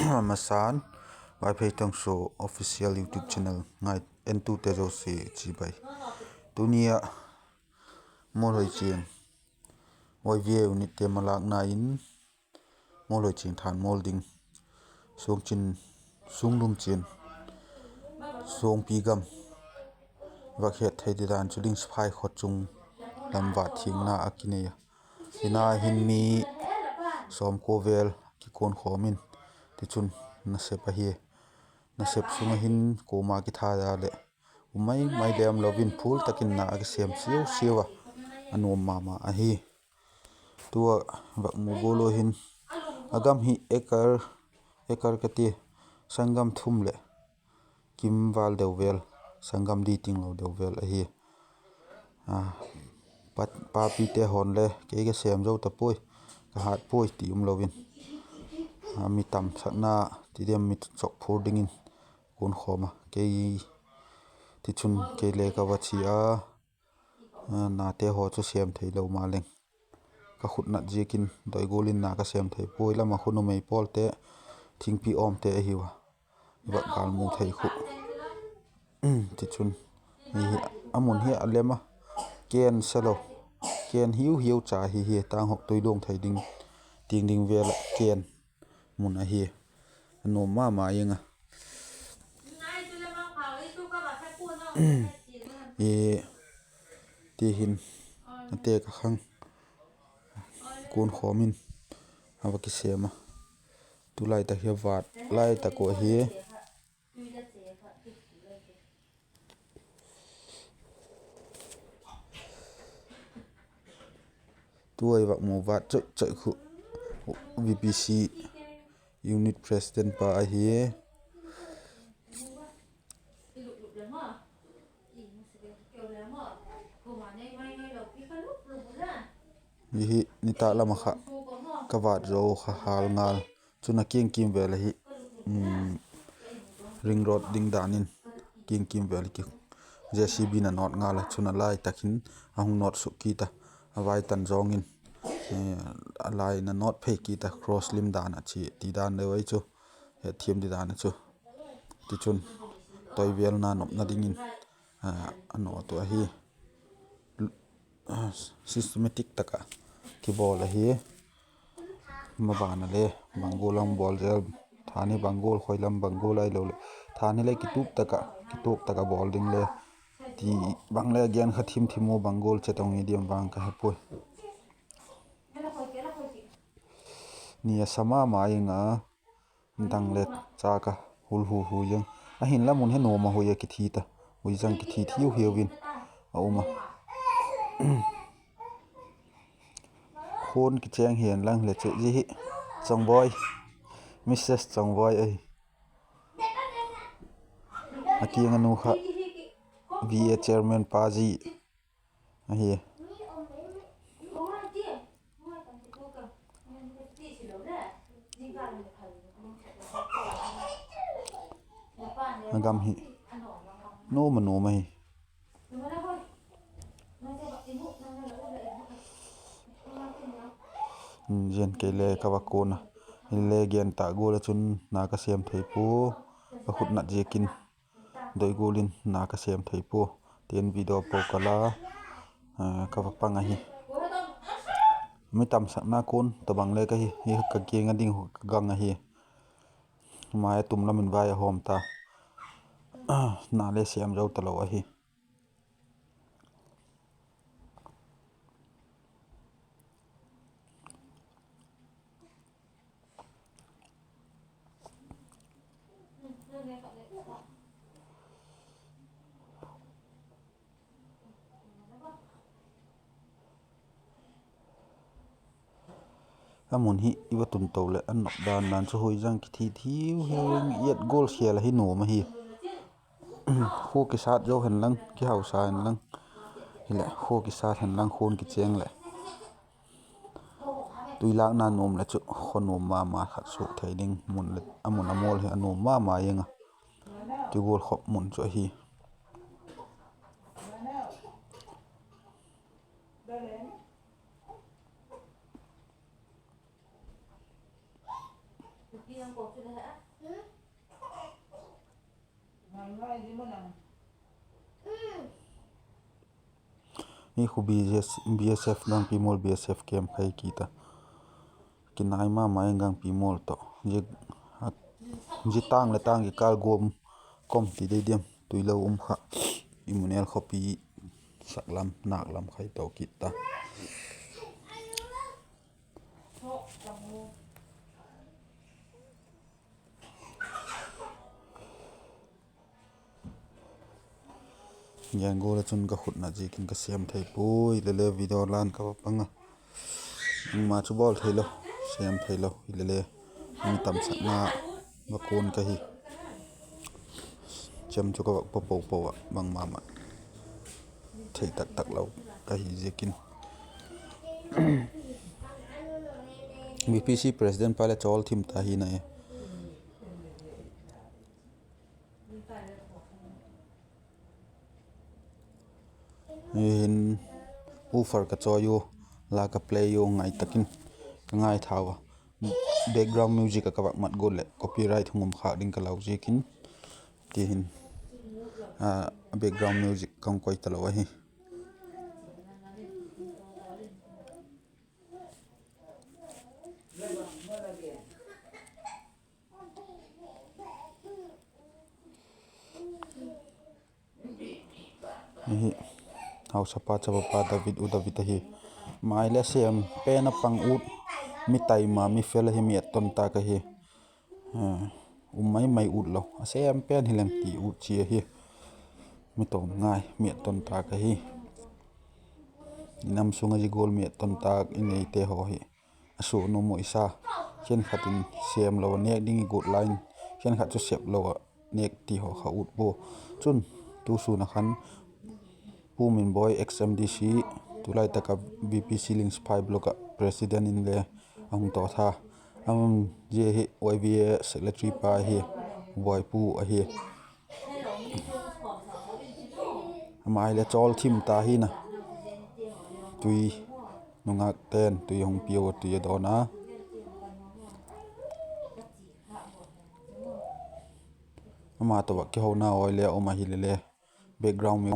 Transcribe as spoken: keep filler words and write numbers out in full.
Amasan, Vaiphei Tangso Official YouTube Channel ngai entute zosia chibai. Tuni ah Mualhoichiang YVA unitte malâkna in Mualhoichiang Thanmual ding, Suangchin, Sunglumchian, Suangpi gam vak het thei di dan chu ding Sphai khaw chung lam vât thiangna a kinei a. Hina hin mi sawmkua vel kikuankhawm in, tichun nasep ahi. Nasep sung ah hin kuama kitha da leh um mai mai lem lo in phul tak in na a kisêm siau siau a, a nuam ma ma ahi. Tu a vak mu gual u hin, a gam hi acre, acre ka ti, sanggam thum leh kim val deu vel, sanggam di tinglo deu vel ahi. Papite haw'n le kei ka sêm zo ta puai, ka hât puai ti um lo in, mi tamsakna ti diam, mi chawkphur dingin kuankhawm a, kei, tichun kei le ka va chia a, nate haw chu sêm theilo maleng, ka khut nat ziakin doi gual in na ka sêm thei puai. Lam ah khu numei pawlte, thingpi awmte ahiu a, vak gâl mu thei khu. Tichun, hi hi, a mun hi a lem a, ken selo, ken hiu hiau cha hi hi, tâng hawk tui luang thei ding, tiang ding vel ah ken mun ahi. A nuam ma ma ing a. Ti hin, a tek a khang kuankhawm in a va kisêm a. Tulai tak hi a vât lai tak uh ahi. Tu a i vak mu vât choi choi khu VPC Unit President pa ahi. Hi hi nitâk lam ah kha ka vât zo kha hâl ngal. Chun a kiang kim vel ahi, ring road ding dan in, kiang kim vel ki, JCB na nawt ngal a, chun a lai tak in a hung nawt suk kit a, a vai tan zawng in, a lai in a nawt phei kit a, cross lim dan ah chia ti dan deu ahi chu, hetthiam di dan ah chu. Tichun, toivelna nopna dingin a nawt uh ahi. Systematic tak ah kibawl ahi. Maban a le bang gual lam bawl zel, thân hi bang gual, khoi lam bang gual ahiloleh thân hi le kitup tak ah, kituak tak ah bawl ding le ti bang le gen kha thim thim u, bang gual chet ong hi diam vang ka he puai. Ni a sa ma ma ing a, dang le châk a, hul hu hu zang. Ahinla mun hi nuam a, hui a kithi ta, hui zang kithi thiu hiau in a um a. Khuan kichêng hian lang le chu zi hi, Chawngbawi, Mrs Chawngbawi ahi. A kiang a nu kha VA chairman pa zi ahi. A gam hi nuam a nuam ahi. Zian kei le ka va kuan a, hile gen tak gual ah chun na ka sêm thei pua, ka khut nat ziakin doi gual in na ka sêm thei pua. Tin video po ka la, ka va pang ahi. Mi tamsakna kuan tabang le ka hi, hi ka kiang a ding ka gang ahi. Mai a tum lam in vai a hawm ta, na le sêm zo talo ahi. A mun hi i va tun to leh a nop dan dan chu hui zang kithi thiu hiau in, i et gual sial ahi nuam ahi. Khua kisat zo hen lang, kihausa hen lang, hileh khua kisat hen lang, khuan kichêng leh tui lâkna nuam leh chu khaw nuam ma ma khat suak thei ding mun leh a mun a mual hi a nuam ma ma ing a, ti gual khop mun chu ahi. Hi khu B S, B S F Gangpimual B S F camp kha hi kit a. Kinai ma ma in Gangpimual tawh. Zia, a, zia tâng leh tâng kikâl guam kom ti dei diam, tuilo um kha. Imunel khawpi sak lam, nâk lam khai to kit ta. Gen gual ah chun ka khut nat ziakin ka sêm thei puai, hilele video lan ka va pang a. Nangma chu bawl theilo, sêm theilo, hilele mi tamsakna va kuan ka hi. Chem chu ka va pa po po ah bangma ma thei tak tak lo ka hi ziakin. V P C president pa leh chawl thim ta hi na e. Hin, woofer ka chawi u, la ka play u ngai tak in, ka ngaithau a. Background music ah ka vak mat gual leh copyright hung um khâk ding ka lau ziakin. Ti hin, a, background music ka hung koi talo ahi. Hi, hausapa chapapa David, U David ahi. Ama hileh sêm pen a pang ut, mi taima, mi fel ahi, mi etton tâk ahi. Um mai mai ut lo, a sêm pen hileng ti ut chi ahi. Mi to ngai, mi etton tâk ahi. I nam sung ah zia gual mi etton tâk i neite haw hi a suak nuam uh i sa. Khenkhat in sêm lo a nêk ding i guat lai in, khenkhat chu sep lo a nêk ti haw kha ut pua. Chun, tu sûn a khan Pu Minboi, ex M D C, tulai tak a V P C Lingsiphai block ah president inle a hung tawt a. Zia hi Y V A secretary pa hi, Buaipu ahi. Ama hileh chawl thim ta hi na. Tui, nungâkte'n tui hung piau a, tui a dawn a. Ama tawh ah kihona oi le um ahilele, background music